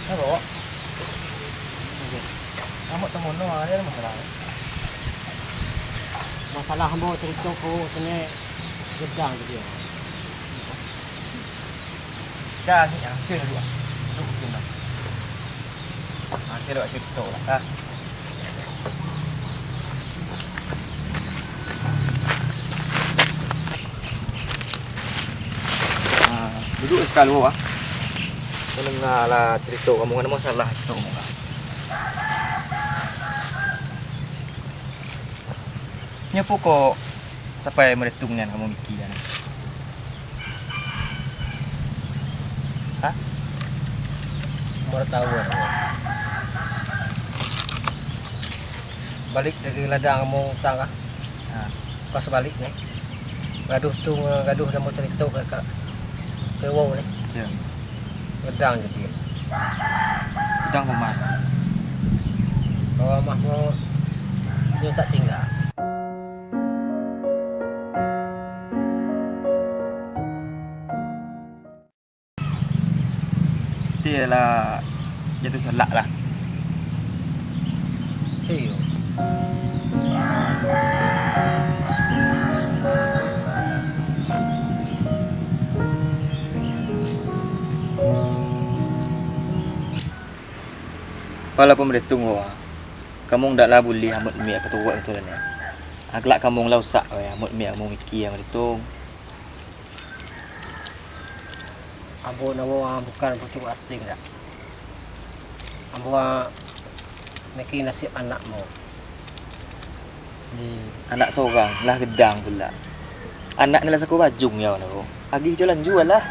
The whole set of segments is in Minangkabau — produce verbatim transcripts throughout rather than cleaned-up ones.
Apo, Wak? Ambo tamono, ado masalah? Masalah ambo carito ko sini gedang tu dia. Dah, ni, ah, sini dulu, ah. Duduk sini, ah. Ah, sini, Wak, carito lah, ah. Ah, duduak sakali, ah. Mandanga lah carito kamung, ado masalah carito kamung, ah. Nyo apo kok sampai meletung nian kamung mikia, ah? Hah? Baru tahu, ah. Baliak dari ladang kamung utang, ah. Ha. Pas baliak ni, gaduh tu, gaduh samo carito ka, ka, ka wau ni. Ya. Gedang jadi. Gedang rumah. Kalau rumah mau, dia tak tinggal. Ti lah jatuah talak lah. Iyo. Pala pamaritung ko, kamung ndak lah buliah amuak miak paturuik tu lah ni. Aglak kamung lah usak weh, amuak miak kamung mikia mah tu. Ambo namo bukan putuih ati, ndak. Ambo mikia nasib anakmu. Di anak surang lah gedang pula. Anak ni lah saku bajung yo namo. Agih jo lanjua lah.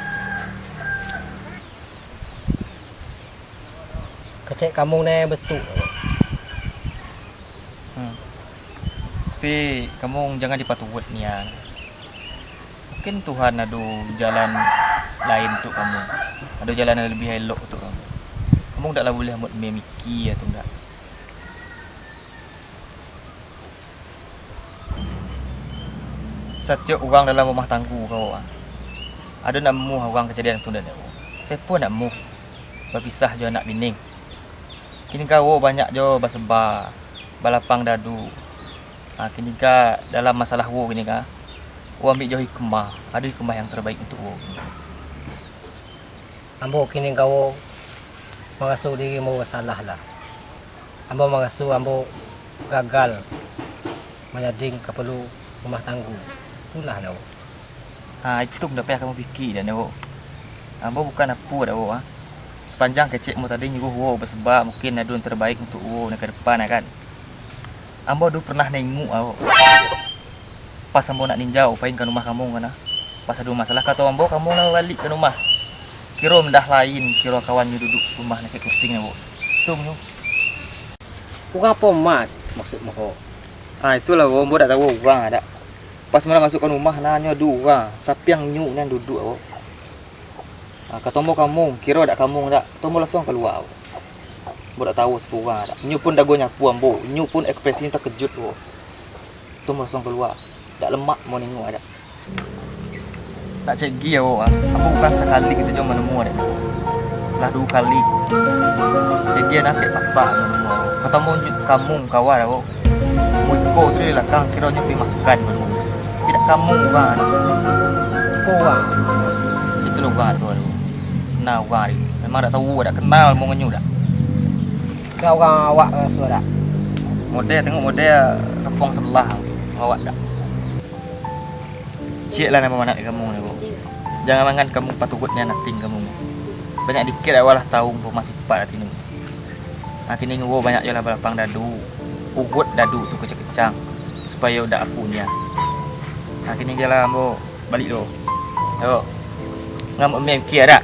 Kecek kamung ne betuk. Hmm. Tapi kamung jangan dipaturuik nian. Mungkin Tuhan ado jalan lain untuak kamung. Ado jalan nan labiah elok untuak kamung. Kamung ndak lah buliah amuak mikia tu ndak. Satiok urang dalam rumah tanggo ko, ado nak namuah urang kajadian tu ndak, sia pun nak namuah bapisah jo anak bini. Kini ko banyak jo baseba, balapang dadu. Ha, kini ko dalam masalah wo kini ko, wo ambiak jo hikmah, ado hikmah yang terbaik untuak wo. Ambo kini ko maraso diri ambo basalah lah. Ambo maraso ambo gagal manyading kapalo rumah tanggo. Itulah dah. Ha, itu ndak payah kamu pikia dah, Wo. Ambo bukan apo dah, Wo, ha. Sapanjang kecek ambo tadi nyuruh Wo basabab, mungkin ado nan terbaik untuak Wo nan ka depan, kan. Ambo dulu pernah nengok, Wo. Pas ambo nak ninjau, pain ka rumah kamu, kan, ha. Pas ado masalah, kato ambo, kamu lah baliak ka rumah. Kiro ndak lain, kiro kawan nyo duduak rumah nan kek kursi nyo, Wo. Tu nyo. Urang apo, Mat, maksud ambo? Ha, itulah, Wo, ambo dak tahu urang dak. Pas ambo nak masuak ka rumah, nah, nyo ado urang, sapiang nyo nan duduak, Wo. Ha, kato ambo kamu, kiro dak kamu dak, kato ambo langsuang kalua, Wo. Ambo dak tahu sia urang dak. Nyo pun dago nyapu ambo, nyo pun ekspresinyo takajut, Wo. Kato ambo langsuang kalua, dak lemak ambo nengok dak. Nak cek gi awak ah. Ambo bukan sakali gitu jo manemu dek. Lah duo kali. Cek gi anak dek pasar manemu awak. Kato ambo nunjuk kamu kawan awak. Muko tu di belakang kironyo pai makan manemu. Tapi dak kamu urang tu. Ko urang. Itu lo urang tu aduh. Nah urang ni. Memang dak tahu, dak kenal mo ngan nyo dak. Dak urang awak raso dak. Model tengok model kampung sebelah awak dak. Ciek lah namo anak kamu ni, Bu. Iyo. Jangan mangan kamu patuhut nian atin kamu. Banyak dikit awak lah tahu umpama sifat atin kamu. Akhirnyo nguwo banyak jo lah balapang dadu. Uguik dadu tu kecang-kecang, supayo dak apuah nian. Akhirnyo jo lah ambo baliak dulu. Yo. Ngambek mikia dak?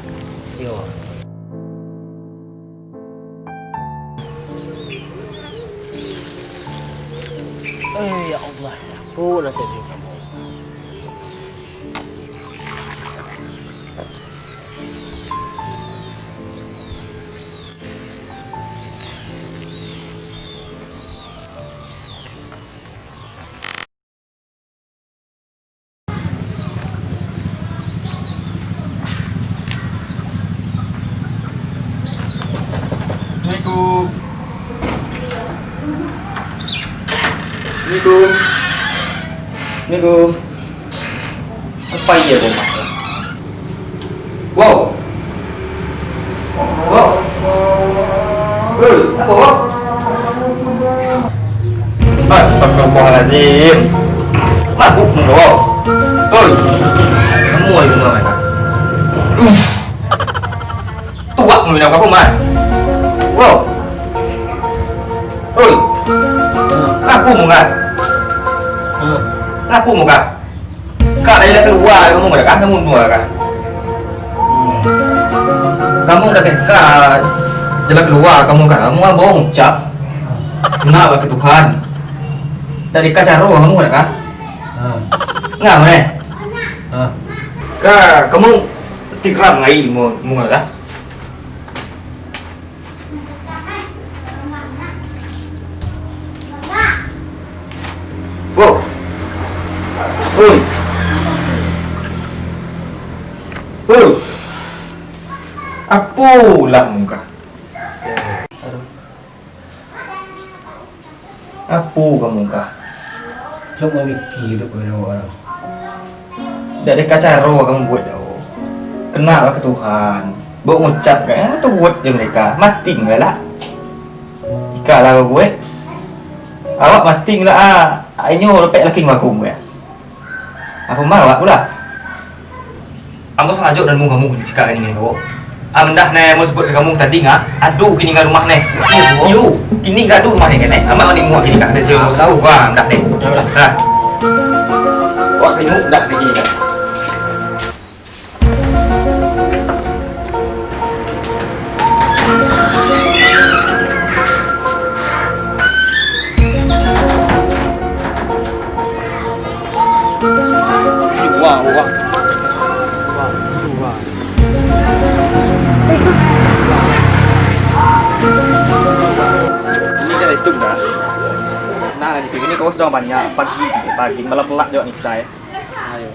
Yo. Eh, ya Allah, apo lah jadi kamu? Assalamualaikum. Assalamualaikum. Assalamualaikum. Apo iyo ko, Mas? Wow. Wow. Oi, apo, Wow? Astagfirullahalazim. Mabuk mu, Wow. Oi. Kamu oi, kamu oi. Tuak mu, kamu, Man. Wow. Oi. Ngapo mu, Kak? Ngapo mu, Kak? Kak, dari lah kalua kamu dah kah? Kamu dua kah? Hmm. Kamu dah kah? Jalan kalua kamu kah? Kamu abang ucap. Nak bak Tuhan. Dari kacaro kamu dah kah? Hmm. Ngah, mana? Hmm. Kak, kamu siram ngai mu, mu dah? Wo. Oi. Oi. Apolah mungkah? Apo kamu kah? Cuma mikir tu pun awak orang. Dak deka caro kamu buat jauh. Kena lah ke Tuhan. Buat ngucap kan, eh, tu buat je mereka. Mati enggak lah. Jika lah kau buat, awak mati enggak ah. Inyo lepek laki aku buat. Apo mah awak pula? Ambo sangajo nan mungkamu cakak kini ko. Ambo ndak neh, ambo sabuik ka kamu tadi ngah, ado kini ngah rumah neh. Iyo, kini ngah ado rumah neh, neh. Ambo mani muak kini ngah, ado je ambo tahu, wah, ndak neh. Ayolah. Nah. Wah, kini ndak neh kini ngah. Wah, wah. Wah, wah. Ini kan itu dah. Nah, di sini kau sedang banyak pagi, pagi malam pelak juga nih kita ya. Ayo.